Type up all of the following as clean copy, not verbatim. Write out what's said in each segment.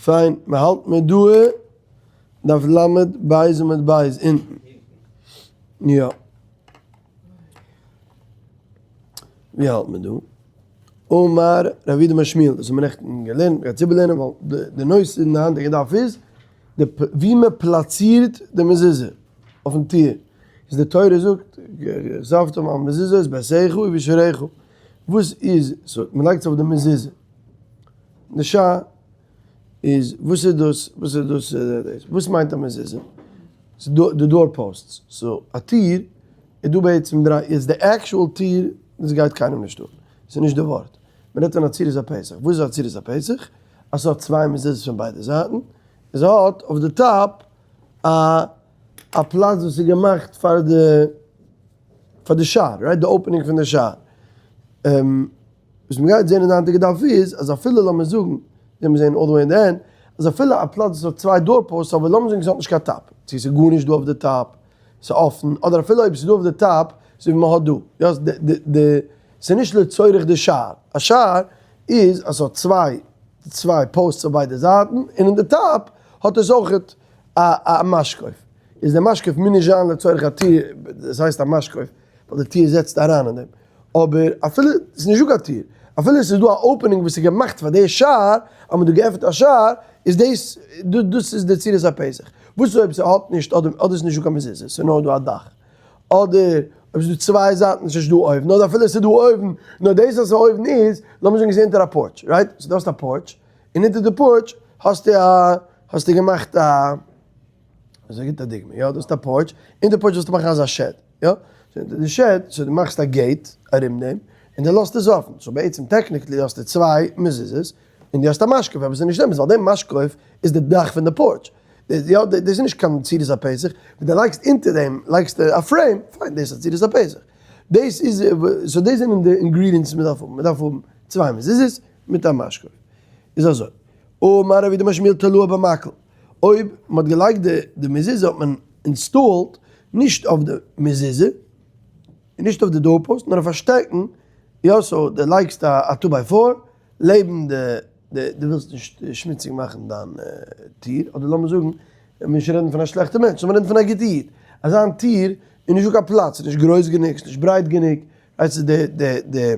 פיין, מען האלט מיר דא דף ל' בית עמוד בית אונטן. יא. ווי האלט מען דא? אמר רב יהודה אמר שמואל, דאס האבן מיר נעכטן געלערנט, מ'גייט עס איבערלערנען ווייל די נושא אין די היינטיגע דף איז די ווי מען פלאצירט די מזוזה אויפן טיר. איז די תורה זאגט וכתבתם על מזוזות ביתך ובשעריך. וואס איז, so מען לייגט עס אויף די מזוזה. די שעה איז וואס איז דאס וואס איז דאס וואס מיינט א מזוזה? ס'איז דא די door posts, so א טיר איז דא בעצם דריי, איז די actual טיר דאס גייט קיינעם נישט אן, ס'איז נישט די ווארט, מ'רעדט פון א צורת הפתח, וואס איז א צורת הפתח? אז ס'האט צוויי מזוזות פון ביידע זייטן, און ס'האט אויף די top א א פלאץ וואס איז געמאכט פאר די פאר די שער, right? די opening פון די שער. וואס מ'גייט זען אין די היינטיגע דף איז, אז אפילו לאמיר זאגן, ווי מיר זעען all the way אין די end, אז אפילו א פלאץ וואס האט צוויי door posts, אבער לאמיר זאגן ס'האט נישט קיין top, צו ס'איז גארנישט דא אויף די top, ס'איז אפן, אדער אפילו אויב ס'איז דא אויף די top, אזוי ווי מ'האט דא, יא, די די ס'איז נישט לצורך די שער, א שער איז אז ס'האט צוויי צוויי posts אויף ביידע זייטן, און אין די top האט עס אויכעט א א משקוף, איז די משקוף מוז נישט זיין לצורך א טיר, דאס הייסט א משקוף ווייל די טיר זעצט אריין אין דעם. אבער אפילו ס'איז נישט דא קיין טיר, אפילו ס'איז דא א opening וואס איז געמאכט פאר די שער, אז מ'האט דא געעפנט א שער, איז דאס, דאס איז די צורת הפתח. וואס איז אויב ס'האט נישט, אדער אדער ס'איז נישט דא קיין מזוזה, ס'איז נאר דא א דאך. אדער אויב ס'איז דא צוויי זייטן ס'איז נישט דא אויבן, אדער אפילו ס'איז דא אויבן, נאר דאס אז ס'איז אויבן איז, לאמיר זאגן ס'איז אונטער א porch, right? so דו האסט א porch, און אונטער די porch האסטו א, האסטו געמאכט א, אזוי גיבט א דוגמא, יא, דו האסט א porch, אונטער porch ווילסטו מאכן אזא shed, יא, so אונטער די shed, so דו מאכסט א gate ארום דעם, און דו לאזט עס אפן, so בעצם technically האסטו צוויי מזוזות, און דו האסט א משקוף, אבער ס'איז נישט אמת, ווייל דער משקוף איז די דאך פון די porch, יא, דאס איז נישט קיין צורת הפתח, ווען דו לייגסט אונטער דעם לייגסטו א frame, פיין, דאס איז א צורת הפתח. דאס איז, so דאס זענען די ingredients וואס מ'דארף האבן, מ'דארף האבן צוויי מזוזות מיט א משקוף. איז אזוי, אמר רב יהודה אמר שמואל תלאה במקל, אויב מ'האט געלייגט די די מזוזה האט מען installed נישט אויף די מזוזה, און נישט אויף די door post, נאר אויף א שטעקן, יא so די לייגסט א two by four לעבן די די די ווילסט נישט שמוציג מאכן דיין טיר, אדער לאמיר זאגן, לאמיר נישט רעדן פון א שלעכטע מענטש, לאמיר רעדן פון א גוטע איד, אז זיין טיר איז נישט דא קיין פלאץ, ס'איז נישט גרויס גענוג, ס'איז נישט ברייט גענוג, ווייסט די די די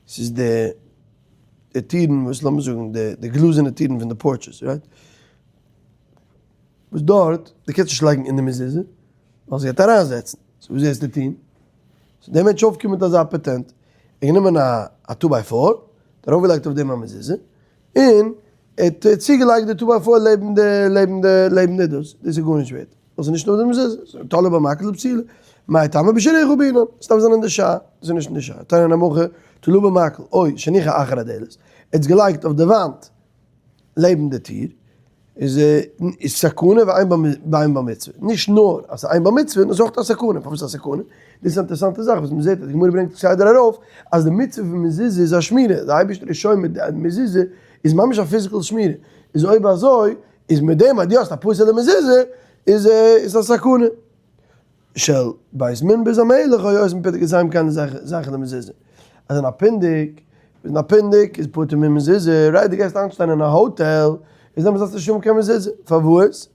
ס'איז די די טירן וואס לאמיר זאגן די די גלאזערנע טירן פון די porches right? וואס דארט די קענסט נישט לייגן אין די מזוזה ווייל זי גייט אריינזעצן, so וואס וועסטו טון? so דער מענטש אויפגעקומען מיט אזא פאטענט, ער האט גענומען א א two by four, האט ארויפגעלייגט אויף דעם א מזוזה, און ער האט צוגעלייגט די two by four לעבן די לעבן די לעבן די דאס, דאס איז גארנישט ווערט. ווייל ס'איז נישט נאר די מזוזה, ס'איז תלאה במקל פסולה, מאי טעמא בשעריך בעינן, עס דארף זיין אין די שער, דאס איז נישט אין די שער, תנא נמוכה, תלאה במקל, או שהניחה אחר הדלת, ער האט עס געלייגט אויף די וואנט לעבן די טיר, איז איז סכנה ואין בה מצוה, נישט נאר אז ס'איז אין בה מצוה, נאר ס'איז אויך א סכנה, פארוואס א סכנה? דאס איז א אינטערעסאנטע זאך וואס מ'זעט אז די גמרא ברענגט כסדר ארויף, אז די מצוה פון מזוזה איז א שמירה, די אייבערשטער איז שומר די מזוזה איז ממש א physical שמירה, איז אויב אזוי איז מיט דעם אז דו האסט א פסול'ע מזוזה איז איז א סכנה. של בית מנבז המלך היו עושים פונדק זיי האבן קיינע זאכן די מזוזה. אז אין א פונדק אין א פונדק איז פטור ממזוזה, right דו גייסט איינשטיין אין א האטעל איז דעמאלטס דארפסטו נישט האבן קיין מזוזה, פארוואס?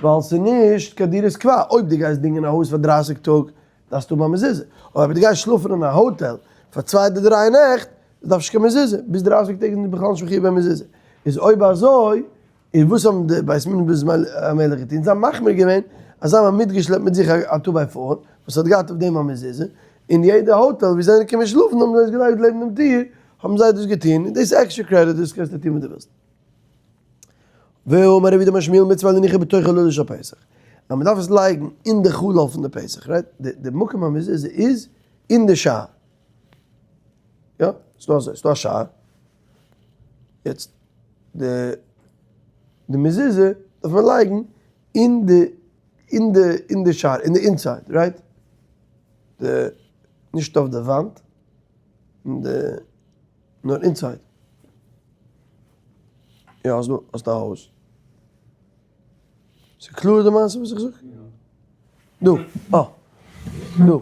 ווייל ס'איז נישט קיין דירת קבע, אויב דו גייסט דינגען א הויז פאר דרייסיג טאג דארפסטו האבן א מזוזה, אבער אויב דו גייסט שלאפן אין א האטעל פאר צוויי אדער דריי נעכט, דארפסט נישט קיין מזוזה, ביז דרייסיג טעג איז מען בכלל נישט מחיוב במזוזה, איז אויב אזוי, איז וואס האבן די בית מנבז המלך געטון? זיי האבן מחמיר געווען אז זיי האבן מיטגעשלעפט מיט זיך א two by four וואס האט געהאט אויף דעם א מזוזה, און יעדע האטעל ווי זיי זענען געקומען שלאפן האבן זיי עס געלייגט לעבן דעם טיר, האבן זיי דאס געטון, און דאס איז extra credit, דאס קענסטו טון וואס דו ווילסט. ואמר רב יהודה אמר שמואל מצוה להניחה בתוך חללה של פתח, אז מען דארף עס לייגן אין די חלל פון די פתח, right? די מקום המזוזה איז אין די שער. יא, ס'דא אזוי, ס'דא א שער, יעצט די די מזוזה דארף מען לייגן אין די אין די אין די שער, אין די inside, right? די, נישט אויף די וואנט, אין די, נאר inside. יא, האסט דא, האסט א הויז. ס'איז קלאר די מעשה וואס איך זאג? דא, אה, דא.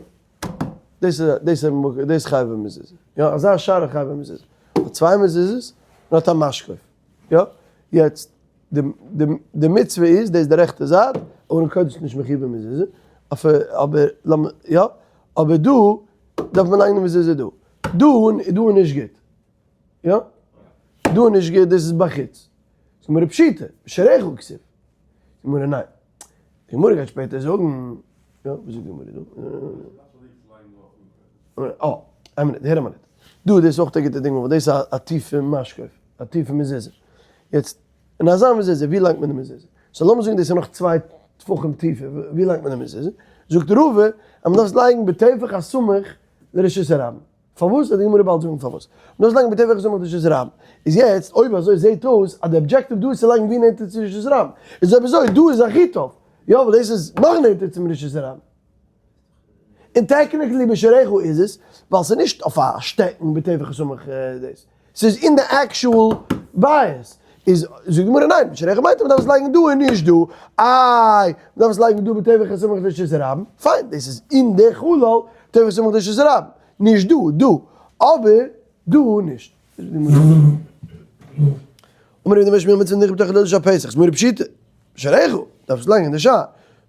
דאס איז דאס איז דאס חייב במזוזה. יא, אזא שער חייב במזוזה. האט צוויי מזוזות. און האט א משקוף. יא? יעצט, די די די מצוה איז, דאס איז די רעכטע זייט, ארון קודש איז נישט מחויב במזוזה, אבער לאמיר, יא? אבער דא דארף מען לייגן די מזוזה דא. דא דא איז נישט גוט. יא? דא איז נישט גוט, דאס איז בחוץ. זאגט גמרא פשיטא, בשעריך כתיב. זאגט גמרא ניין. די גמרא גייט שפעטער זאגן, יא, וואס זאגט די גמרא דא? אה, איין מינוט, הער א מינוט. דא, דאס איז אויך א גוטע דוגמא, ווייל דאס איז א טיפע משקוף, א טיפע מזוזה. יעצט, אין אזא מזוזה, ווי לייגט מען די מזוזה? so לאמיר זאגן דאס איז נאך צוויי טפחים טיפער, ווי לייגט מען די מזוזה? זאגט רבא, אז מען דארף עס לייגן בטפח הסמוך לרשות הרבים. פארוואס? וועט די גמרא באלד זאגן פארוואס. מען דארף עס לייגן בטפח הסמוך לרשות הרבים. איז יעצט, אויב אזוי זעהט אויס אז די objective דא איז צו לייגן ווי נענטער צו רשות הרבים. איז אויב אזוי, דא איז הכי טוב. יא, ווייל דאס איז נאך נענטער צום רשות הרבים. און technically בשעריך איז עס, ווייל ס'איז נישט אויף א שטעקן בטפח הסמוך דאס, ס'איז אין די actual בית, איז זאגט די גמרא ניין, בשעריך מיינט אז מ'דארף עס לייגן דא און נישט דא, איי מ'דארף עס לייגן דא בטפח הסמוך לרשות הרבים, פיין דאס איז אין די חלל בטפח הסמוך לרשות הרבים, נישט דא, דא, אבער דא נישט. אמר רב יהודה אמר שמואל מצוה להניחה בתוך חללו של הפתח, זאגט גמרא פשיטא. בשעריך, דארפסט לייגן אין די שער.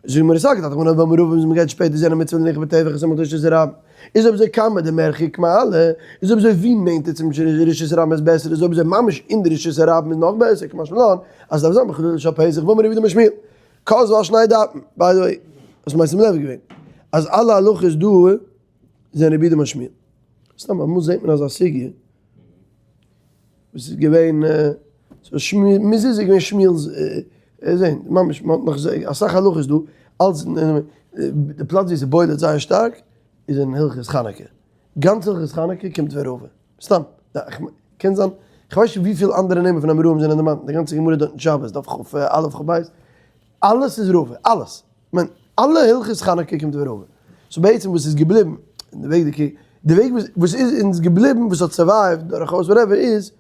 זאגט גמרא סלקא דעתך אמינא והאמר רבא וואס מ'גייט שפעטער זען א מצוה להניחה בטפח הסמוך לרשות הרבים. איז אויב אזוי כמה דמרחיק מעלי, איז אויב אזוי ווי נענטער צום רשות הרבים איז בעסער, איז אויב אזוי ממש אין די רשות הרבים איז נאך בעסער, קא משמע לן אז ס'דארף זיין בחללו של הפתח והאמר רב יהודה אמר שמואל. כתבה על שני דפים, by the way, האסט משים לב געווען אז אלע הלכות דא זענען רב יהודה אמר שמואל. סתם אמאל זעט מען אזא סוגיא. וואס איז געווען, מזוזה איז געווען שמואל'ס, זעהן, ממש, מען האט נאך אסאך הלכות דא, אלץ די פלאץ ווי ס'בוילעט זייער שטארק איז אין הלכות חנוכה, גאנץ הלכות חנוכה קומט פון רבא, סתם, קען זיין, כ'ווייס נישט וויפיל אנדערע נעמען פון אמוראים זענען דערמאנט אין די גאנצע גמרא דארט אין שבת, דף כ"א כ"ב, אלעס איז רבא, אלעס, כ'מיין אלע הלכות חנוכה קומט פון רבא, so בעצם וואס איז געבליבן, די וועג די די וועג וואס איז אונז געבליבן וואס האט survived דורכאויס whatever איז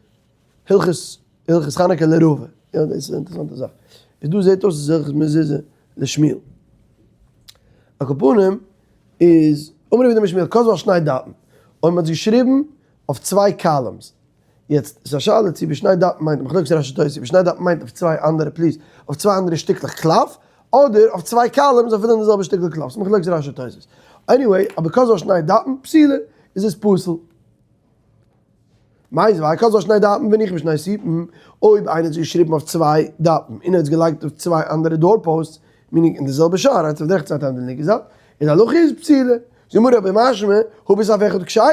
הלכות הלכות חנוכה לרבא, יא דאס איז א אינטערעסאנטע זאך, איז דא זעט אויס אז הלכות מזוזה לשמואל. על כל פנים איז אמר רב יהודה אמר שמואל כתבה על שני דפים, אויב מען האט עס געשריבן אויף צוויי columns, יעצט איז א שאלה צו בשני דפים מיינט מחלוקת רש"י תוס' צו בשני דפים מיינט אויף צוויי אנדערע please אויף צוויי אנדערע שטיקלעך קלף אדער אויף צוויי columns אפילו אין די זעלבע שטיקל קלף ס'איז מחלוקת רש"י תוס' anyway אבער כתבה על שני דפים פסולה איז עס פסול. מיתיבי כתבה על שני דפים והניחה בשני ספין אויב איינער האט עס געשריבן אויף צוויי דפים און ער האט עס געלייגט אויף צוויי אנדערע door posts meaning אין די זעלבע שער איינס אויף די רעכטע זייט איינס אויף די לינקע זייט איז הלכה איז פסולה זאגט די גמרא אבער משמע הא בסף אחד כשרה.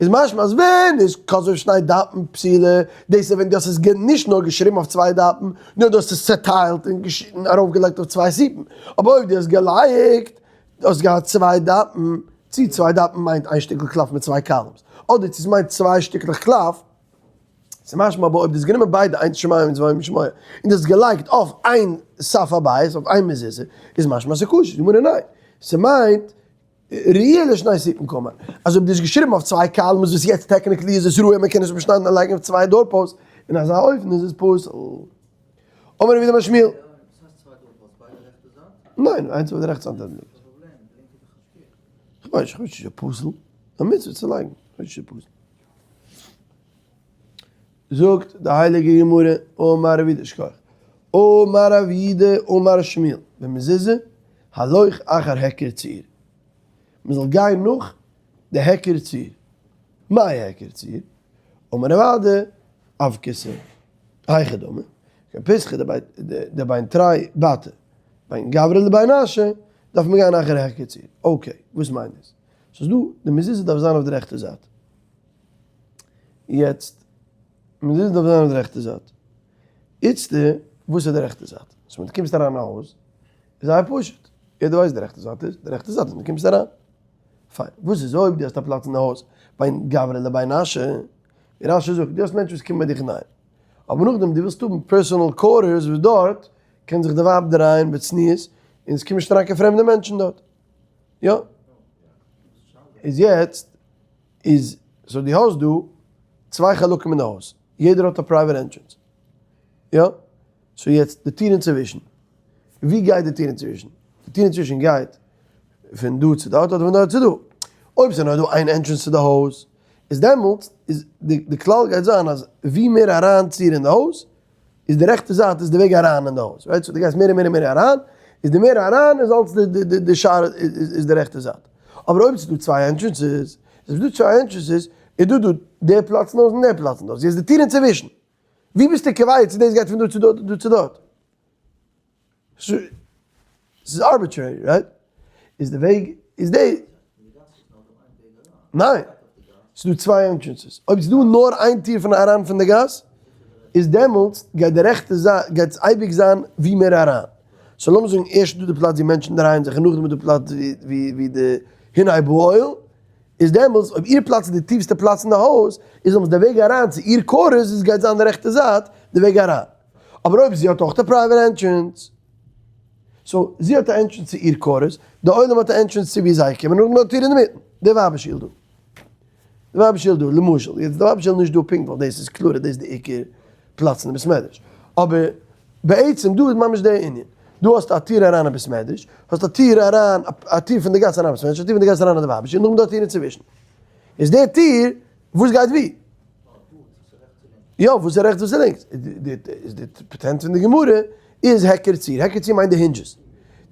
איז משמע אז ווען איז כתבה שני דפים פסולה, דאס איז ווען דו האסט עס נישט נאר געשריבן אויף צוויי דפים, נאר דו האסט עס צעטיילט און ארויפגעלייגט אויף צוויי ספין. אבער אויב דו האסט געלייגט, דו האסט געהאט צוויי דפים, צי צוויי דפים מיינט איין שטיקל קלף מיט צוויי columns, אדער צו עס מיינט צוויי שטיקלעך קלף, ס'איז משמע אבער אויב דו האסט גענומען ביידע איינס שמיא און צוויי משמיא, און דו האסט געלייגט אויף איין סף הבית, אויף איין מזוזה, איז משמע אז ס'איז כשר. די גמרא ניין. ס'מיינט ראויה לשני ספין קאמר, אז אויב דו האסט געשריבן אויף צוויי columns וואס יעצט technically איז עס ראוי אז מען קען עס אפשניידן און לייגן אויף צוויי door posts, אין אזא אופן איז עס פסול. אמר רב יהודה אמר שמואל. ניין, איינס אויף די רעכטע זייט און די לינקע. כ'ווייס נישט, כ'ווייס נישט צו ס'איז פסול. א מצוה צו לייגן, כ'ווייס נישט צו ס'איז פסול. זאגט די הייליגע גמרא, אמר רב יהודה, שכוח. אמר רב יהודה אמר שמואל, במזוזה, הלוך אחר היכר צור. מען זאל גיין נאך די היכר צור. מאי היכר צור? אמר רב אדא, אבקתא. היכי דמי, כגון פתחא דבין תרי בתי, בין גברא לבין נשא, דארף מען גיין אחר היכר צור. okay, וואס מיינט דאס? ס'איז דא, די מזוזה דארף זיין אויף די רעכטע זייט. יעצט, מזוזה דארף זיין אויף די רעכטע זייט. איצטער, וואס איז די רעכטע זייט? so ווען דו קומסט אריין אין א הויז, איז זייער פשוט, יעדער ווייסט די רעכטע זייט איז די רעכטע זייט ווען דו קומסט אריין. פיין, וואס איז אויב דו האסט א פלאץ אין די הויז בין גברא לבין נשא, ווי רש"י זאגט, דו האסט מענטשן וואס קומען ביי דיך אינדערהיים, אבער נאכדעם דו ווילסט האבן personal quarters וואס דארט קען זיך די ווייב דרייען בצניעות און עס קומען נישט אריין קיין פרעמדע מענטשן דארט. יא? איז יעצט איז so דו האסט דא צוויי חלקים אין די הויז, יעדער האט א private entrance, יא? so יעצט די טיר אינצווישן, ווי גייט די טיר אינצווישן? די טיר אינצווישן גייט פון דא צו דארט אדער פון דארט צו דא? אויב ס'איז נאר דא איין entrance צו די הויז, איז דעמאלטס איז די כלל גייט זיין אז ווי מער אריינציר אין די הויז, איז די רעכטע זייט איז די וועג אריין אין די הויז, right? so דו גייסט מער און מער און מער אריין, איז די מער אריין איז אלץ די שער איז די רעכטע זייט. אבער אויב ס'איז דא צוויי entrances, איז דא צוויי entrances, איז דא דא די פלאץ אין הויז און די פלאץ אין די הויז, יעצט די טיר אינצווישן, ווי ביסטו קובע צו דאס גייט פון דא צו דארט אדער דא צו דארט? ס'איז arbitrary, right? איז די וועג איז די. ניין! ס'איז דא צוויי entrances. אויב ס'איז דא נאר איין טיר פון אריין פון די גאס, איז דעמאלטס גייט די רעכטע זייט גייט עס אייביג זיין ווי מער אריין. so לאמיר זאגן ערשט איז דא די פלאץ ווי מענטשן דרייען זיך און נאכדעם איז דא פלאץ ווי די הנה באוהל, איז דעמאלטס אויב איר פלאץ איז די טיפסטע פלאץ אין די הויז, איז דעמאלטס די וועג אריין צו איר quarters איז גייט זיין די רעכטע זייט די וועג אריין. אבער אויב זי האט אויך א private entrance, so זי האט א entrance צו איר quarters, די עולם האט א entrance צו ווי זיי קומען, און נאכדעם די טיר אינמיטן, די ווייבער שול דא. די ווייבער שול דא, למשל, יעצט די ווייבער שול נישט דא פונקט ווייל דאס איז קלאר אז דאס איז די עיקר פלאץ אין די בית מדרש, אבער בעצם דא איז ממש די ענין, דא האסטו א טיר אריין אין בית מדרש, האסט א טיר אריין, א טיר פון די גאס אריין אין בית מדרש, א טיר פון די גאס אריין אין די ווייבער שול, נאכדעם דא א טיר אינצווישן. איז די טיר וואס גייט ווי? יא, וואס איז רעכטס וואס איז לינקס? איז די פאטענט פון די גמרא איז היכר ציר, היכר ציר מיינט די hinges.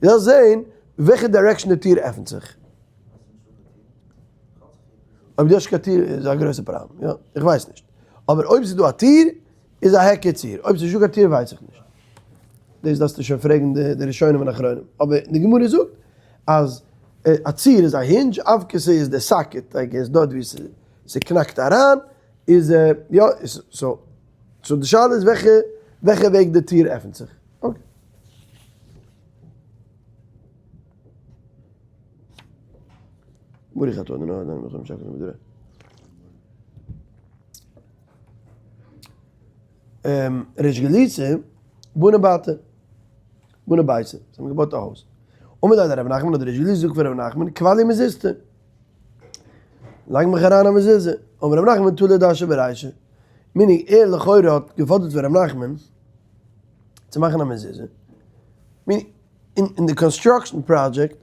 דו דארפסט זען וועלכע direction די טיר עפנט זיך. אויב דו האסט נישט קיין טיר איז א גרויסע פראבלעם, יא, איך ווייס נישט. אבער אויב ס'איז דא א טיר איז א היכר ציר, אויב ס'איז נישטא קיין טיר ווייס איך נישט. דאס דארפסטו שוין פרעגן די ראשונים און אחרונים. אבער די גמרא זאגט אז א ציר איז א hinge, אבקתא איז די socket, I guess דארט ווי ס'קנאקט אריין, איז יא, so so די שאלה איז וועלכע וועלכע וועג די טיר עפנט זיך. okay. ברוך אתה אדוני העולם מלך העולם שהכל נהיה בדברו. ריש גלותא, בנה בתא, בנה ביתא, זיי האבן געבויט א הויז. אמר ליה לרב נחמן האט דער ריש גלותא געזאגט פאר רב נחמן, קבע לי מזוזתא. לייג מיך אריין א מזוזה. אמר רב נחמן תלי דשא ברישא. meaning ער לכאורה האט געפאדערט פון רב נחמן צו מאכן א מזוזה. meaning אין די construction project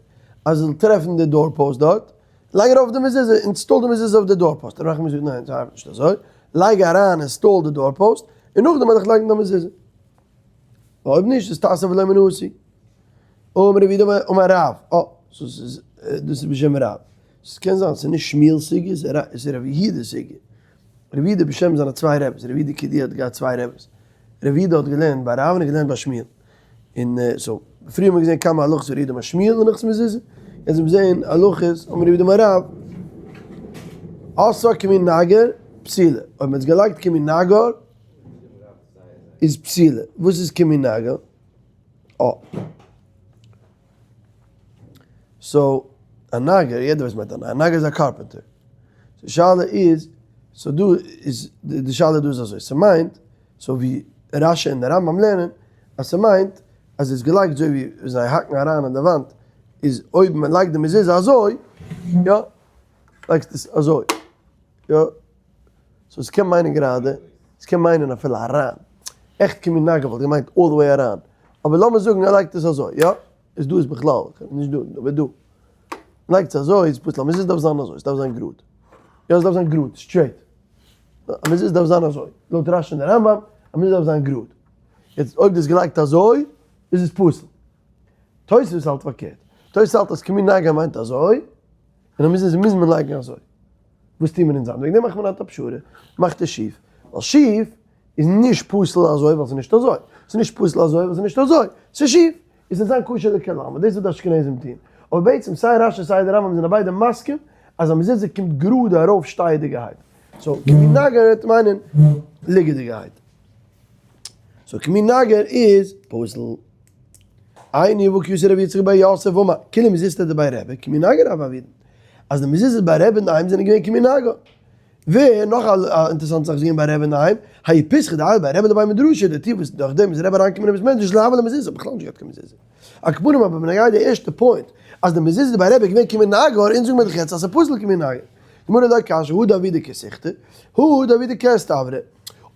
אז ער זאל טרעפן די door post דארט, לייג ארויף די מזוזה, install די מזוזה אויף די door post. רב נחמן זאגט ניין ס'ארבעט נישט אזוי, לייג אריין install די door post און נאכדעם וועל איך לייגן די מזוזה. אויב נישט איז תעשה ולא מן העשוי. אמר רב יהודה אמר רב, אה, so ס'איז, דאס איז בשם רב. ס'קען זיין ס'איז נישט שמואל'ס סוגיא, ס'איז רב יהודה'ס סוגיא. רב יהודה בשם זיינע צוויי רעבעס, רב יהודה כידוע האט געהאט צוויי רעבעס. רב יהודה האט געלערנט ביי רב און געלערנט ביי שמואל. און so, פריער האט מען געזען כמה הלכות רב יהודה אמר שמואל און הלכות מזוזה. יעצט וועט מען זען הלכות אמר רב יהודה אמר רב. עשאה כמין נגר פסולה. אויב מ'האט עס געלייגט כמין נגר איז פסולה. וואס איז כמין נגר? אה. so, א נגר, יעדער ווייסט מיינט א נגר, א נגר איז א carpenter. די שאלה איז, so דא איז, די שאלה דא איז אזוי, ס'מיינט, so ווי רשי און די רמב"ם לערנען, אז ס'מיינט אז עס איז געלייגט אזוי ווי זיי האקן אריין אין די וואנט, איז אויב מ'לייגט די מזוזה אזוי, יא, לייגסט עס אזוי, יא. so עס קען מיינען גראדע, עס קען מיינען אפילו אריין. עכט כמין נגר וואלט געמיינט all the way אריין. אבער לאמיר זאגן ער לייגט עס אזוי, יא? איז דא איז בכלל, נישט דא, אבער דא. לייגט עס אזוי איז פסול, א מזוזה דארף זיין אזוי, עס דארף זיין גראד. יא עס דארף זיין גראד, straight. א מזוזה דארף זיין אזוי, לויט רש"י און די רמב"ם, א מזוזה דארף זיין גראד. יעצט אויב דו האסט געלייגט אזוי, איז עס פסול. תוספות האלט פארקערט. תוספות האלט אז כמין נגר מיינט אזוי, און א מזוזה מוז מען לייגן אזוי. וואס טוהן מיר אונז היינט? וועגן דעם מאכט מען היינט א פשרה, מאכט עס שיף, ווייל שיף איז נישט פסול אזוי ווייל ס'איז נישט אזוי, ס'איז נישט פסול אזוי ווייל ס'איז נישט אזוי, ס'איז שיף, איז עס זיין כשר לכולי עלמא, דאס וואס די אשכנזים טוהן, אבער בעצם סיי רש"י סיי די רמב"ם זענען ביידע מסכים אז א מזוזה קומט גראד ארויף שטייעדיגערהייט, so כמין נגר וועט מיינען ליגעדיגערהייט, so כמין נגר איז פסול. איני והא כי אתא רבי יצחק בר יוסף אמר, כולהו מזוזתי דבי רבי, כמין נגר הוו עבידן. אז די מזוזות ביי רבי אינדערהיים זענען געווען כמין נגר. ונאך א אינטערעסאנטע זאך איז געווען ביי רבי אינדערהיים, האי פתחא דעייל בי רבי לבי מדרשא, די טיר וואס דורך דעם איז רבי אריינגעקומען אין בית מדרש לא הוה ליה מזוזה, האט בכלל נישט געהאט קיין מזוזה. על כל פנים אבער בנוגע די ערשטע point, אז די מזוזות ביי רבי איז געווען כמין נגר, אונז זאגן מיר דאך יעצט אז ס'איז פסול כמין נגר. גמרא לא קשיא, הא דעבידא כסיכתא, הא דעבידא כאיסתברא.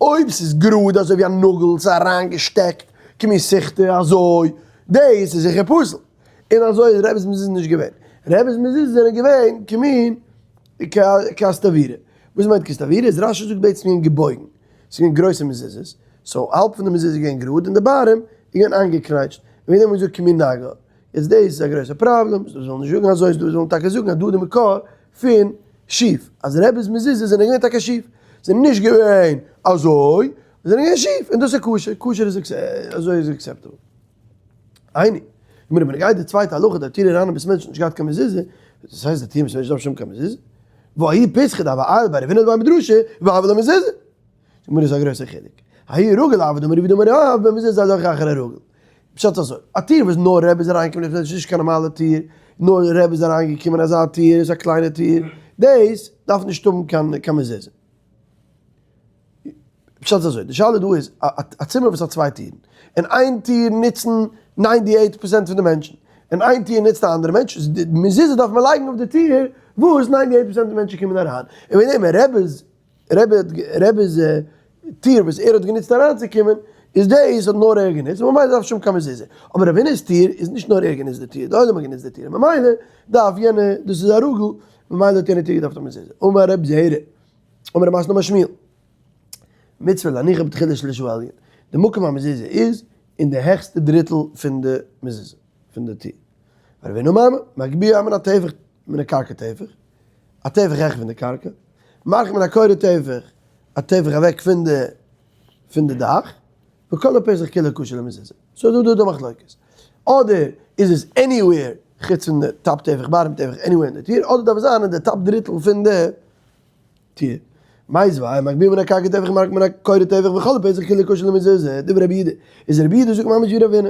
אויב ס'איז גראד אזוי ווי א נאגל, ס'איז אריינגעשטעקט כמין סיכתא אזוי, דאס איז זיכער פסול. און אזוי איז רבי'ס מזוזות נישט געווען. רבי'ס מזוזות זענען געווען כמין כאיסתברא. וואס מיינט כסתעבירה? איז רשי זאגט בעצם געווען געבויגן, ס'איז געווען גרויסע מזוזות, so האלב פון די מזוזה איז געווען גראד און די bottom איז געווען איינגעקנייטשט, און וועגן דעם האט מען געזאגט כמין נגע. יעצט דאס איז א גרויסע פראבלעם, ס'דא וואס ווילן נישט זאגן אזוי, ס'דא וואס ווילן טאקע זאגן אז דא איז די מקור פון שיף, אז רבי'ס מזוזות זענען געווען טאקע שיף, זענען נישט געווען אזוי, זענען געווען שיף, און דאס איז כשר, כשר איז אזוי איז acceptable. איני, גמרא בנוגע די צווייטע הלכה, די טיר אריין אין בית מדרש האט נישט געהאט קיין מזוזה, דאס הייסט די טיר אין בית מדרש דארף נישט האבן קיין מזוזה? והאי פתחא דהוה עייל בי רב הונא לבי מדרשא והוה ליה מזוזה. די גמרא איז א גרויסע חילוק. האי רגיל הוה דאמר רב דאמר רב במזוזה הולך אחר הרגיל. פשט אזוי, א טיר וואס נאר רבי איז אריינגעקומען איז נישט קיין נארמאלע טיר, נאר רבי איז אריינגעקומען אזא טיר איז א קליינע טיר, דאס דארף נישט האבן קיין קיין מזוזה. פשט איז אזוי, די שאלה דא איז, א צימער וואס האט צוויי טירן, און איין טיר נוצן ninety eight percent פון די מענטשן, און איין טיר נוצט א אנדערע מענטש, די מזוזה דארף מען לייגן אויף די טיר וואס ninety eight percent פון די מענטשן קומען אריין, און וועגן דעם רבי'ס רבי'ס טיר וואס ער האט גענוצט אריינצוקומען, איז דאס האט נאר ער גענוצט, ממילא דארף נישט האבן קיין מזוזה, אבער רב הונא'ס טיר איז נישט נאר ער גענוצט די טיר, די עולם האט גענוצט די טיר, ממילא דארף יענע, דאס איז א רגיל, ממילא האט יענע טיר געדארפט א מזוזה. אמר רב זירא. אמר רב מתנא אמר שמואל, מצוה להניחה בתחילת שליש העליון, די מקום המזוזה איז אין די העכסטע דריטל פון די מזוזה, פון די טיר. ורב הונא אמר, מגביה מן הטפח מן הקרקע טפח, א טפח העכער פון די קרקע, מרחיק מן הקורה טפח, א טפח אוועק פון די פון די דאך, וכל הפתח כולו כשר למזוזה. so דא דא די מחלוקת. אדער איז עס anywhere חוץ פון די top טפח bottom טפח anywhere אין די טיר, אדער דארף עס זיין אין די top דריטל פון די טיר. מיתיבי, מגביה מן הקרקע טפח מרחיק מן הקורה טפח וכל הפתח כולו כשר למזוזה, דברי רבי יהודה. איז רבי יהודה זאגט ממש ווי רב הונא.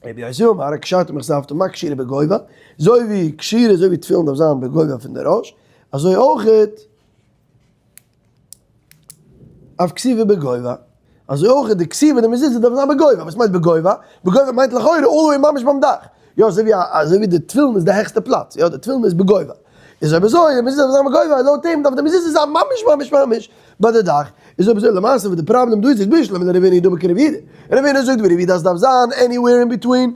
רבי יוסי אמר, קשרתם וכתבתם מה קשירה בגובה, אזוי ווי קשירה אזוי ווי תפילין דארף זיין בגובה פון די ראש, אזוי אויכעט אף כתיבה בגובה, אזוי אויך די כתיבה די מזוזה דארף זיין בגובה, וואס מיינט בגובה? בגובה מיינט לכאורה all the way ממש ביים דאך, יא אזוי ווי אזוי ווי די תפילין איז די העכסטע פלאץ, יא די תפילין איז בגובה, איז אויב אזוי די מזוזה דארף זיין בגובה, לויט דעם דארף די מזוזה זיין ממש ממש ממש ביי די דאך, איז אויב אזוי למעשה וואס די פראבלעם דא איז איז בשלמא לרב הונא דאמר כרבי יהודה, רב הונא זאגט ווי רבי יהודה אז ס'דארף זיין anywhere in between,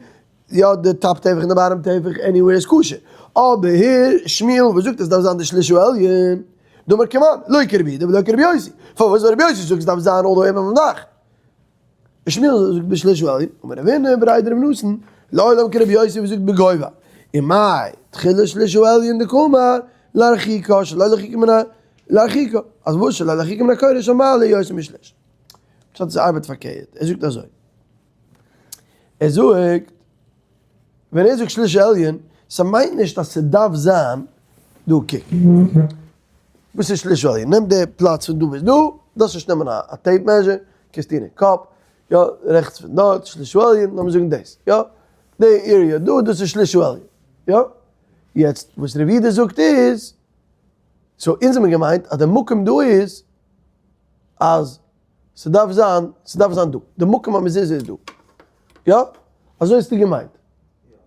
יא די top טפח און די bottom טפח anywhere איז כשר, אבער שמואל וואס זאגט עס דארף זיין די שליש העליון, דאמר כמאן, לא כרבי יהודה ולא כרבי יוסי, פארוואס ווייל רבי יוסי זאגט עס דארף זיין all the way ביים דאך, און שמואל זאגט בשליש העליון, אמר רב הונא בריה דרב נתן, לעולם כרבי יוסי וואס זאגט בגובה, ומאי תחילת שליש העליון דקאמר להרחיקה שלא להרחיקה מן ה להרחיקה, אז וואס שלא להרחיקה מן הקורה של מעלה יותר משליש. פשט עס ארבעט פארקערט, ער זאגט אזוי. ער זאגט, ווען ער זאגט שליש עליון, ס'מיינט נישט אז ס'דארף זיין דא, קוק. וואס איז שליש עליון? נעם די פלאץ פון דא ביז דא, דארפסט נישט נעמען א tape measure, קענסט טון אין קאפ, יא, רעכטס פון דארט, שליש עליון, לאמיר זאגן דאס, יא, די area דא, דאס איז שליש עליון, יא. יעצט וואס ר' יהודה זאגט איז, so אונז האבן געמיינט אז די מקום דא איז אז ס'דארף זיין, ס'דארף זיין דא. די מקום המזוזה איז דא. יא? אזוי האסטו געמיינט.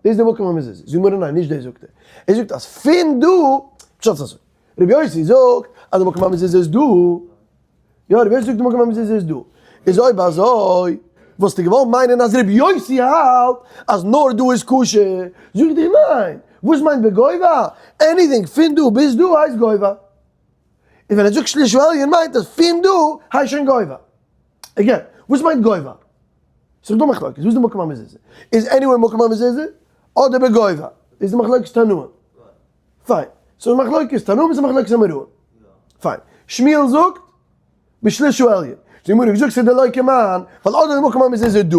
דאס איז די מקום המזוזה. זאגט גמרא ניין, נישט דאס זאגט ער. ער זאגט אז פון דא, פשט איז אזוי. רבי יוסי זאגט אז די מקום המזוזה איז דא. יא, רבי יוסי זאגט די מקום המזוזה איז דא. איז אויב אזוי, וואלסטו געוואלט מיינען אז רבי יוסי האלט אז נאר דא איז כשר. זאג איך דיר ניין. וואס מיינט בגובה? anything פון דא ביז דא הייסט גובה. און ווען ער זאגט שליש העליון מיינט אז פון דא הייסט שוין גובה. again, וואס מיינט גובה? ס'איז דא מחלוקת, וואס איז די מקום המזוזה? איז anywhere מקום המזוזה? אדער בגובה? איז די מחלוקת תנאים. פיין. ס'איז מחלוקת תנאים איז מחלוקת אמוראים. פיין. שמואל זאגט בשליש העליון. די גמרא האט געזאגט ס'איז דלא כמאן, ווייל אדער די מקום המזוזה איז דא,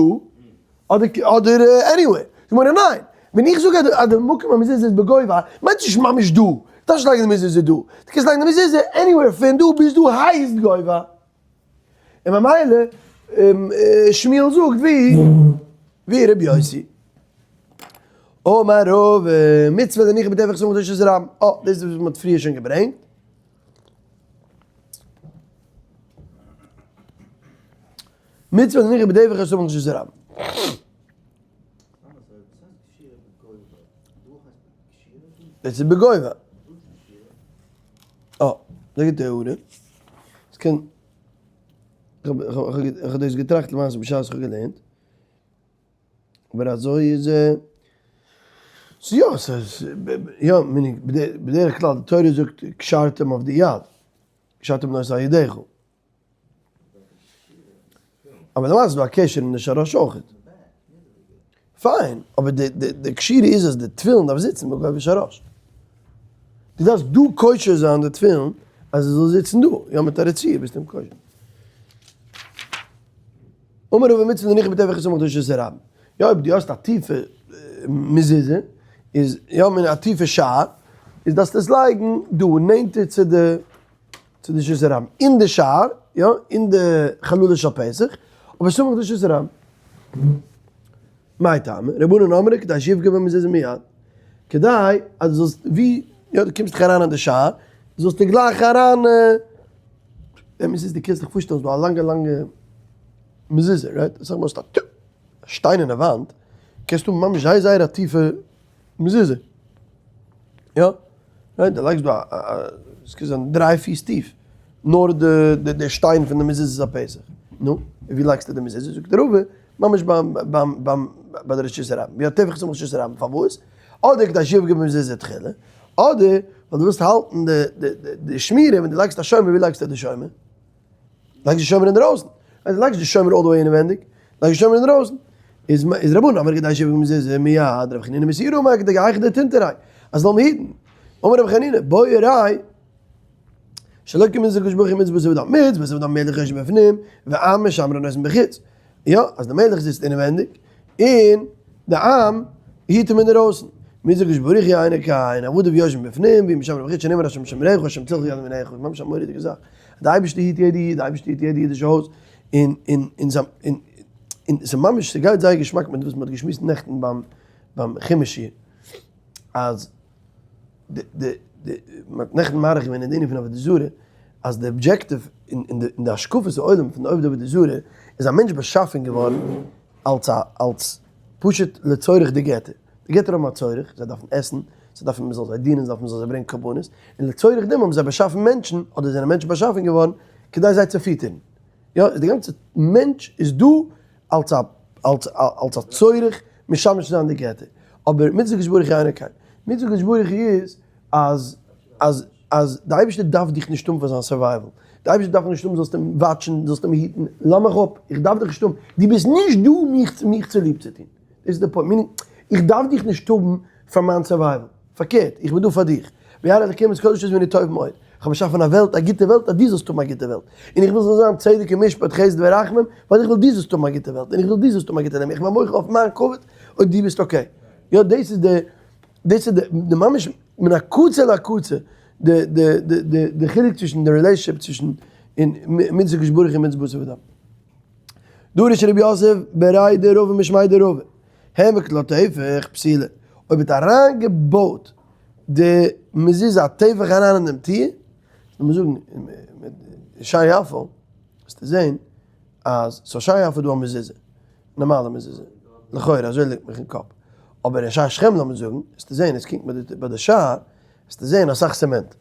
אדער אדער anywhere. די גמרא ניין. ווען איך זאג אז די מקום המזוזה איז בגובה, מיינט נישט ממש דא. דו דארפסט נישט לייגן די מזוזה דא. דו קענסט לייגן די מזוזה anywhere פון דא ביז דא הייסט גובה. און ממילא שמואל זאגט ווי ווי רבי יוסי. אמר רבא, מצוה להניחה בטפח סמוך לרשות הרבים. אה, דאס איז וואס מ'האט פריער שוין געברענגט. מצוה להניחה בטפח סמוך לרשות הרבים. דאס איז בגובה. אה, דא גיבט ער הערה. עס קען, איך האב דאס געטראכט למעשה בשעת איך האב געלערנט. אבער אזוי איז ס'איז יא, ס'איז יא, meaning בדרך כלל די תורה זאגט קשרתם אויף די יד. שאתה בנוסף על ידיך. אבער למעשה איז דא א קשר אין די שרש אויכעט. פיין, אבער די די די קשירה איז אז די תפילין דארף זיצן בגובה שרש. דו דארפסט דא קושר זיין די תפילין אז עס זאל זיצן דא, יא מיט א רצועה ביסטו אים קושר. אמר רבא מצוה להניח בטפח הסמוך לרשות הרבים. יא אויב דו האסט א טיפע מזוזה, איז יא מיין א טיפע שער, איז דארפסטו עס לייגן דא נענטער צו די צו די רשות הרבים, אין די שער, יא, אין די חללה של פתח, אבער סמוך לרשות הרבים. מאי טעמא? רבנן אמרי כדי שיפגע במזוזה מיד, כדי אז דו זאלסט ווי, יא דו קומסט דאך אריין אין די שער, זאלסטו גלייך אריין, אמת איז דו קענסט דיך פארשטעלן ס'איז דא א לאנגע לאנגע מזוזה, right? אסאך מאל האסטו א שטיין אין די וואנט, קענסטו האבן ממש זייער זייער א טיפע מזוזה, יא? right? דו לייגסט דא א, עס קען זיין דריי פיס טיף, נאר די די שטיין פון די מזוזה איז א פתח. נו, און ווי לייגסטו די מזוזה? זאגט דער רבי, ממש ביים ביים ביים ביי די רשות הרבים, ווי א טפח סמוך רשות הרבים, פארוואס? אדער כדי שיפגע במזוזה תחילה, אדער ווייל דו ווילסט האלטן די די די שמירה, ווען דו לייגסט א שומר, ווי לייגסטו די שומר? לייגסט די שומר אינדרויסן, אז דו לייגסט די שומר all the way אינעווענדיג, לייג די שומר אינדרויסן, איז איז רבנן אמרי כדי שיפגע במזוזה מיד, רבי חנינא מסורא אמר כדי היכא דתינתריה, אז זאל מען היטן, אמר רבי חנינא, בעי ראי' שלא כמצות הקדוש ברוך הוא מצות בשר ודם, מצות בשר ודם מלך יושב בפנים, ועם משמרין אותן בחוץ, יא, אז די מלך זיצט אינעווענדיג, און די עם היט אים אינדערויסן. מצות הקדוש ברוך הוא אינו כן, עבדיו יושבים בפנים, והוא משמרן בחוץ, שנאמר השם שומרך השם צלך יד ימינך, ממש א מורא'דיגע זאך. די אייבערשטער היט יעדע איד, די אייבערשטער היט יעדע אידישע הויז, און און און זיי און און ס'איז ממש ס'גייט זייער געשמאק מיט וואס מ'האט געשמועסט נעכטן ביים ביים חומש שיעור, אז די די די מ'האט נעכטן מאריך געווען אין די ענין פון עבודה זרה, אז די objective אין די אין די השקפת העולם פון די עובדי עבודה זרה איז א מענטש באשאפען געווארן אלס א אלס פשוט לצורך די געטער, די געטער האבן א צורך, זיי דארפן עסן, זיי דארפן מ'זאל זיי דינען, זיי דארפן מ'זאל זיי ברענגען קרבנות, און לצורך דעם האבן זיי באשאפן מענטשן, אדער זענען מענטשן באשאפן געווארן כדי זיי צו פיטערן. יא, איז די גאנצע מענטש איז דא אלס א אלס אלס א צורך משמש צו זיין די געטער. אבער מצות הקדוש ברוך הוא אינו כן. מצות הקדוש ברוך הוא איז אז אז אז די אייבערשטער דארף דיך נישט האבן פאר זיין survival. די אייבערשטער דארף נישט האבן זאלסט אים watch ן, זאלסט אים היטן. לאז מיך אפ, איך דארף דיך נישט האבן. דו ביסט נישט דא מיך מיך צוליב צו טון. דאס איז די point. meaning, איך דארף דיך נישט האבן פאר מיין survival. פארקערט, איך בין דא פאר דיך. וירא אלקים את כל אשר עשה והנה טוב מאוד. איך האב באשאפן א וועלט, א גוטע וועלט, אז דו זאלסט האבן א גוטע וועלט. און איך וויל ס'זאל זיין צדק און משפט, חסד ורחמים, ווייל איך וויל דו זאלסט האבן א גוטע וועלט, און איך וויל דו זאלסט האבן א גוטע לעבן. איך בין מוחל אויף מיין כבוד אויב דו ביסט okay. יא, דאס איז די, דאס איז די ממש מן הקצה אל הקצה, די די די די די חילוק צווישן די relationship צווישן און מצות הקדוש ברוך הוא און מצות בשר ודם. דרש רבי יוסף בריה דרבא משמיה דרבא, העמק לה טפח פסולה, אויב האט אריינגעבויט די מזוזה א טפח אריין אין דעם טיר, לאמיר זאגן אין שער יפו, וועסטו זען אז ס'איז שער יפו דא א מזוזה, נארמאלע מזוזה, לכאורה אזוי ליגט מיך אין קאפ, אבער אין שער שכם לאמיר זאגן, וועסטו זען עס קומט ביי די שער, וועסטו זען אסאך צעמענט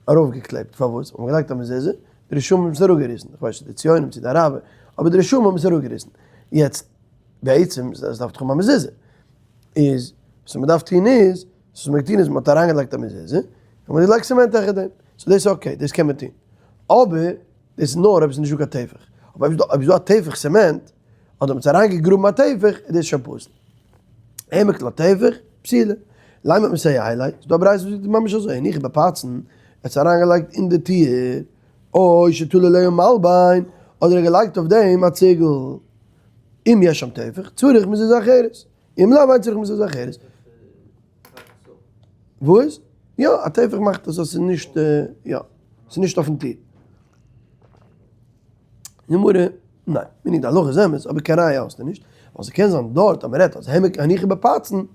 ארויפגעקלעבט, פארוואס? ווייל מ'האט געלייגט א מזוזה, די רשעים האבן עס אראפגעריסן, איך ווייס נישט די ציונים צו די אראבער, אבער די רשעים האבן עס אראפגעריסן, יעצט בעצם עס דארף דאך האבן א מזוזה, איז וואס מען דארף טון איז, וואס מען האט געטון איז מען האט אריינגעלייגט א מזוזה, און מען האט געלייגט צעמענט העכער דעם, so דאס איז okay, דאס קען מען טון, אבער דאס איז נאר אויב עס איז נישטא קיין טפח, אבער אויב איז דא א טפח צעמענט, אדער מען האט אריינגעגראבן א טפח, איז דאס שוין פסול. העמק לה טפח, פסולה. לימא מסייע ליה, ס'דא א ברייתא וואס זאגט ממש אזוי, הניחה בפצין, ער האט עס אריינגעלייגט אין די טיר, או שתלה עליה מלבן, אדער ער האט געלייגט אויף דעם א ציגל. אם יש שם טפח, צריך מזוזה אחרת. אם לאו אין צריך מזוזה אחרת. וואס? יא, א טפח מאכט עס אז ס'איז נישט, יא, ס'איז נישט אויפן טיר. גמרא, ניין, meaning די הלכה איז אמת, אבער קיין ראיה האסטו נישט, ווייל ס'קען זיין דארט אז מ'רעדט אז העמק הניחה בפצין,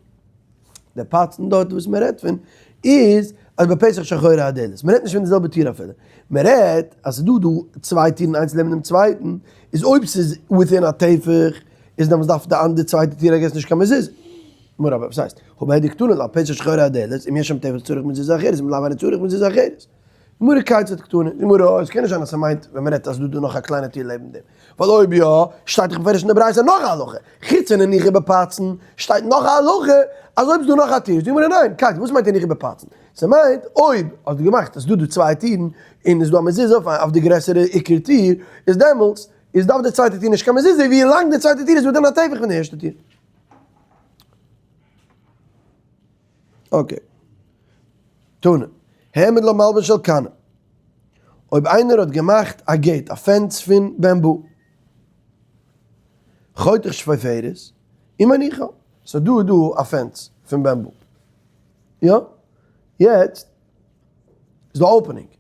די פצין דארט וואס מ'רעדט פון איז אז בפתח שאחורי הדלת, מ'רעדט נישט פון די זעלבע טיר אפילו, מ'רעדט אז ס'איז דא דא צוויי טירן איינס לעבן דעם צווייטן, איז אויב ס'איז within א טפח, איז דעמאלטס דארף די אנדער צווייטע טיר I guess נישט קיין מזוזה. גמרא, אבער וואס הייסט? הא בהדקתני לה פתח שאחורי הדלת, אם יש שם טפח צריך מזוזה אחרת, אם לאו אינו צריך מזוזה אחרת. גמרא כיצד קתני, די גמרא, עס קען נישט זיין אז ס'מיינט ווען מ'רעדט אז דא דא נאך א קליינע טיר לעבן דעם, ווייל אויב יא, שטייט דאך בפירוש אין די ברייתא נאך א הלכה, חוץ פון הניחה בפצן, שטייט נאך א הלכה אז אויב איז דא נאך א טיר, זאגט די גמרא ניין, כיצד, וואס מיינט הניחה בפצן? ס'מיינט אויב האסטו געמאכט אז ס'דא דא צוויי טירן און איז דא א מזוזה אויף די גרעסערע עיקר טיר, איז דעמאלטס איז דארף די צווייטע טיר נישט קיין מזוזה ווי לאנג די צווייטע טיר איז within א טפח פון די ערשטע טיר. okay. תנא, העמיד לה מלבן של קנה. אויב איינער האט געמאכט א gate, א fence פון bamboo, חותך שפופרת, ומניחה. סאו דא איז דא א fence פון bamboo. יא? יעצט איז דא א opening.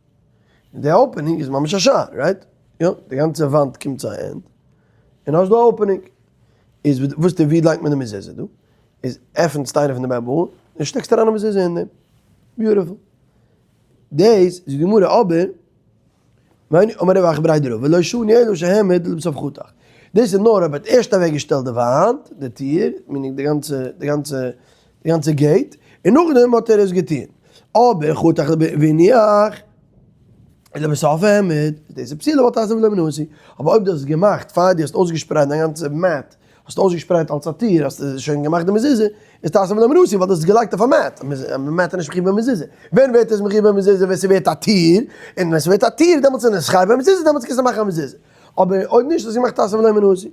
און די opening איז ממש א שער, right? יא, די גאנצע וואנט קומט צו א end. און האסט דא א opening. איז וואס די ווי לייגט מען די מזוזה דא? איז עפענסט איינע פון די bamboo און שטעקסט אריין א מזוזה אין דעם. beautiful. דאס איז די גמרא אבער מיין אמר רב אחא בריה דרבא לא שנו אלא שהעמיד לבסוף חתך. דאס איז נאר אויב ער האט ערשט אוועק געשטעלט די וואנט, די טיר, meaning די גאנצע די גאנצע די גאנצע gate, און נאכדעם האט ער עס געטון. אבער חתך והניח לבסוף העמיד, דאס איז פסולה ואל תעשה ולא מן העשוי. אבער אויב דו האסט עס געמאכט פאר דו האסט אויסגעשפרייט דיין גאנצע mat האסט אויסגעשפרייט אלס א טיר, האסט שוין געמאכט די מזוזה, איז תעשה ולא מן העשוי ווייל דו האסט עס געלייגט אויף א mat, א mat איז נישט מחויב במזוזה. ווען ווערט עס מחויב במזוזה? ווען ס'ווערט א טיר, און ווען ס'ווערט א טיר דעמאלטס איז עס חייב במזוזה, דעמאלטס קענסטו מאכן א מזוזה. אבער אויב נישט האסטו געמאכט תעשה ולא מן העשוי.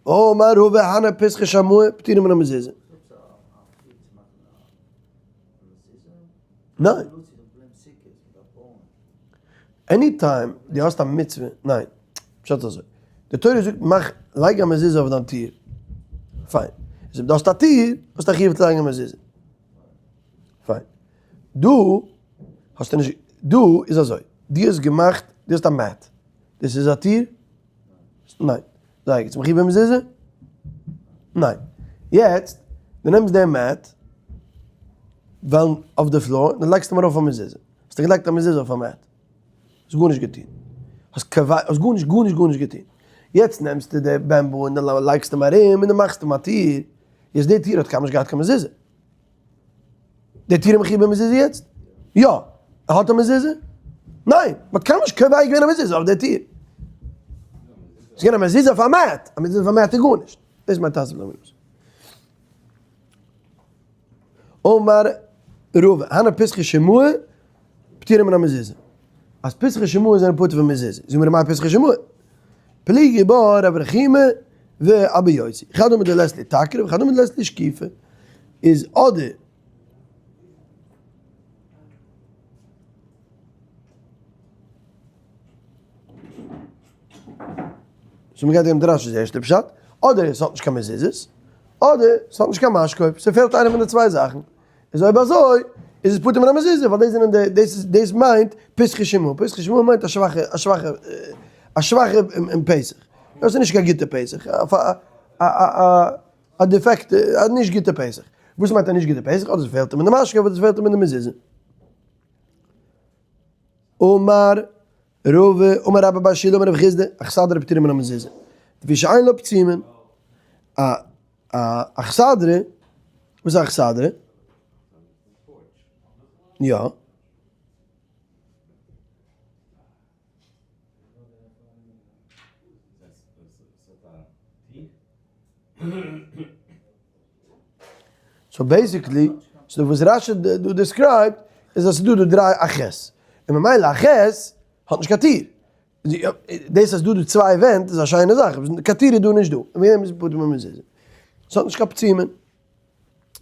אמר רבא הני פתחי שמאי פטורין מן המזוזה. ניין. any time דו האסט א מצוה, ניין, פשט אזוי, די תורה זאגט מאך, לייג א מזוזה אויף דיין טיר, פיין, איז אויב דו האסט א טיר, האסטו א חיוב צו לייגן א מזוזה, פיין, דא האסטו נישט, דא איז אזוי, דו האסט געמאכט, דו האסט א mat, דאס איז א טיר? ניין. זייער גוט. ס'מחויב במזוזה? ניין. יעצט, דו נעמסט דעם mat, ווייל אויף די floor, דו לייגסט אים ארויף א מזוזה. האסטו געלייגט א מזוזה אויף א mat. האסט גארנישט געטון. האסט קובע, האסט גארנישט גארנישט גארנישט געטון. יעצט נעמסטו די bamboo און דו לייגסט אים ארום און דו מאכסט אים א טיר. יעצט די טיר האט קיינמאל נישט געהאט קיין מזוזה. די טיר איז מחויב במזוזה יעצט? יא. ער האט א מזוזה? ניין. מ'האט קיינמאל נישט קובע געווען א מזוזה אויף די טיר. ס'איז געווען א מזוזה אויף א mat. א מזוזה אויף א mat איז גארנישט. דאס מיינט תעשה ולא מן העשוי. אמר רבא, הני פתחי שמאי פטורין מן המזוזה. אז פתחי שמאי זענען פטור פון מזוזה. זאג מיר מאי פתחי שמאי? פליגי בה רב רחומי ואבא יוסי. חד אמר דלית להו תקרא וחד אמר דלית להו שקיפה. איז אדער so מ'גייט געבן דרש איז ערשטע פשט, אדער עס האט נישט קיין מזוזות, אדער עס האט נישט קיין משקוף, ס'פעלט איינע פון די צוויי זאכן. איז אויב אזוי איז עס פטור מן המזוזה, ווייל דאס זענען די, דאס איז, דאס מיינט פתחי שמאי, פתחי שמאי מיינט א שוואכע, א שוואכע, א שוואכע אין פתח, דאס איז נישט קיין גוטע פתח, א א א א defect, א נישט גוטע פתח, וואס מיינט א נישט גוטע פתח? אדער עס פעלט אים אין די משקוף אדער עס פעלט אים אין די מזוזה. אמר רבא אמר רבה בר שילא אמר רב חסדא, אכסדרה פטורה מן המזוזה, לפי שאין לה פצימין, א א אכסדרה, וואס איז א אכסדרה? יא. so basically, so וואס רש"י דא describe ט איז אז ס'דא דא דריי א ח', און ממילא א ח' האט נישט קיין טיר. דאס אז דא דא צוויי ווענט איז א שיינע זאך, קיין טיר איז דא נישט דא, און וועגן דעם איז פטור ממזוזה. ס'האט נישט קיין פצימין.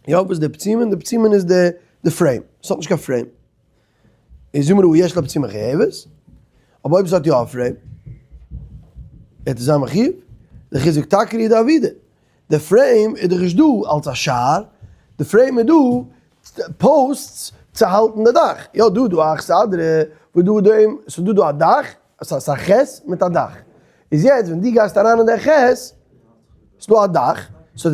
יא וואס איז די פצימין? די פצימין איז די די frame, ס'האט נישט קיין frame. איז אמרו יש לה פצימין חייבת, אבער אויב ס'האט יא א frame, וועט עס זיין מחויב, לחיזוק תקרה דעבידא. די frame איז דאך נישט דא אלס א שער, די frame איז דא posts צו האלטן די דאך, יא דא דא א אכסדרה, וואס דא דעם, ס'איז דא דא א דאך, ס'איז א ח' מיט א דאך, איז יעצט ווען דו גייסט אריין אין די ח', איז דא א דאך, so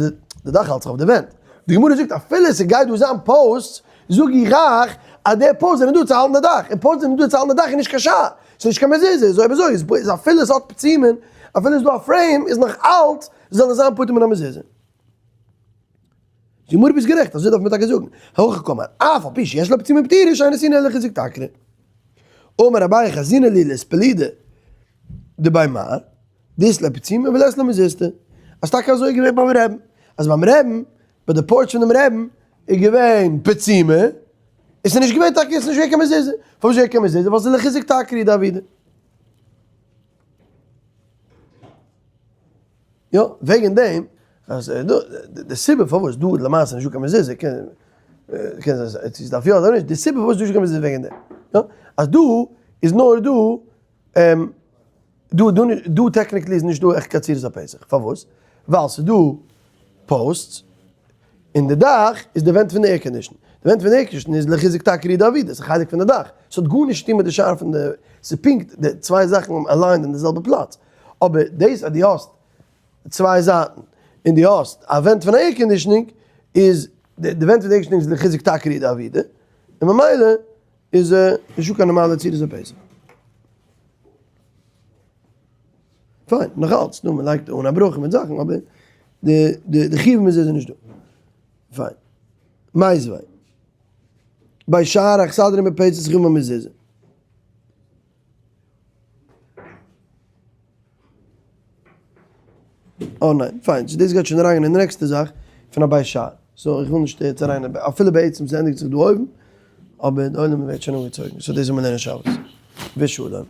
די דאך האלט זיך אויף די ווענט, די גמרא זאגט אפילו ס'גייט דא זיין posts, זאג איך אייך אז די posts זענען דא צו האלטן די דאך, און posts זענען דא צו האלטן די דאך איז נישט קיין שער, ס'איז נישט קיין מזוזה, איז אויב אזוי איז אפילו ס'האט פצימין, אפילו איז דא א frame איז נאך אלץ זאל עס זיין פטור מן המזוזה. די גמרא ביסט גערעכט, אזוי דארף מען טאקע זאגן. הכי קאמר, אף על פי שיש לה פצימין פטורה שאין עשינוי אלא לחיזוק תקרה. אמר אביי חזינא להו לאספלידא דבי מר דאית ליה פצימא ולית ליה מזוזתא, אז טאקע אזוי איז געווען ביים רעבן, אז ביים רעבן, ביי די porch פונעם רעבן, איז געווען פצימא, עס איז נישט געווען טאקע, עס איז נישט געווען קיין מזוזה, פארוואס איז נישט געווען קיין מזוזה? ווייל עס איז לחיזוק תקרי דעבידא. יא, וועגן דעם, אז די סיבה פארוואס דא למעשה נישטא קיין מזוזה, קען קען זיין צו עס דארף יא אדער נישט, די סיבה פארוואס דא נישטא קיין מזוזה איז וועגן דעם, יא, אז דא איז נאר דא דא דא דא technically איז נישט דא עכט קיין צורת הפתח, פארוואס? ווייל ס'איז דא posts, און די דאך איז די ווענט פון די air condition, די ווענט פון די air condition איז לחיזוק תקרי דעבידא, ס'איז א חלק פון די דאך, ס'האט גארנישט צו טון מיט די שער פון די, ס'איז פונקט די צוויי זאכן aligned אין די זעלבע פלאץ, אבער דאס אז דו האסט צוויי זייטן און דו האסט א ווענט פון א air conditioning איז די ווענט פון די air conditioning איז לחיזוק תקרי דעבידא, און ממילא איז נישטא קיין נארמאלע צורת הפתח. פיין, נאך אלץ, נו, מען לייגט אן א ברכה מיט זאכן, אבער די די די חיוב מזה איז נישט דא. פיין. מיתיבי. ביי שער אכסדרה מפצת חיוב מזוזה. אה ניין, פיין, so דאס גייט שוין אריין אין די נעקסטע זאך פון א בית שער. so איך וויל נישט יעצט אריין, אפילו בעצם ס'ענדיגט זיך דא אויבן, אבער די עולם ווערט שוין אנגעצויגן, so דאס זאל מען לערנען שבת. ושלום.